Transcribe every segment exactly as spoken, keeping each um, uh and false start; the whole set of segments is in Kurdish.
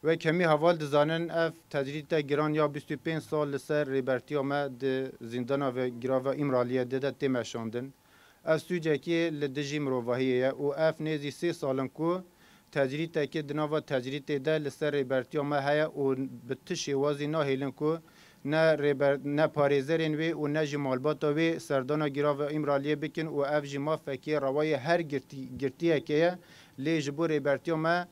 Wek hemî heval dizanin, ev tecrîdek giran ya bîst û pênc sal li ser rêbertiya me di zîndana ve girava Îmraliyê de, de tê meşandin. Ev sûcekî li dijî mirovahiyê ye û ev nêzî sê sal in ku tecrîdekê di nava tecrîdê de li ser rêbertiya me heye û bi ti şêwazî nahêlin ku ne rêber, ne parêzerên wê û ne jî malbata wê serdana girava Îmraliyê bikin û ev jî mafekê rewayê her girtî-, girtiyekê ye. Lê ji bo rêbertiya me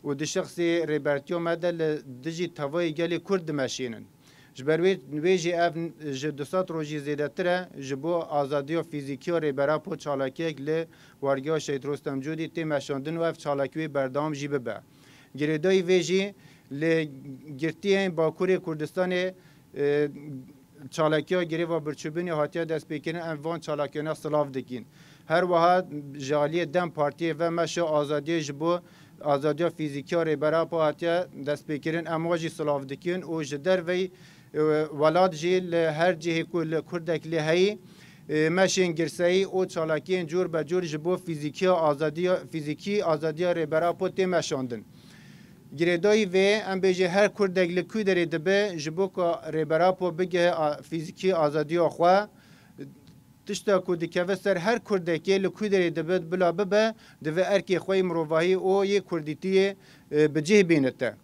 û di şexsê rêbertiya me de li dijî tevayê gelê Kurd dimeşînin. Ji ber wê, wê jî ev ji du sed rojî zêdetir e ji bo azadiya fîzîkî ya Rêber Apo çalakiyek li wargeha Şehîd Rostem Cûdî tê meşandin û ev çalakî wê berdewam jî bibe. Girêdayî vê jî li girtiyên Bakurê Kurdistanê, e, çalakiya girêva birçîbûnê hatiye destpêkirin, em van çalakiyane silav dikin. Her wiha ji aliyê DEM Partiyê ve meşa azadiyê ji bo azadiya fîzîkî ya Rêber Apo hatiye destpêkirin, em wa jî silav dikin û ji derveyî, e, welat jî li her cihê ku li Kurdek lê heyî, e, meşên girseyî û çalakiyên cûr be cûr ji bo fîzîkiya azadiya, fîzîkî azadiya Rêber Apo tê meşandin. Girêdayî vê, em bêjê her Kurdek li ku derê dibe, ji bo ku Rêber Apo bigihe a-, fîzîkî azadiya xwe, tişta ku dikeve ser her Kurdekê li ku derê dibe, bila bibe, divê erkê xwe yê mirovahî û yê Kurdîtiyê, e, bi cih bînite.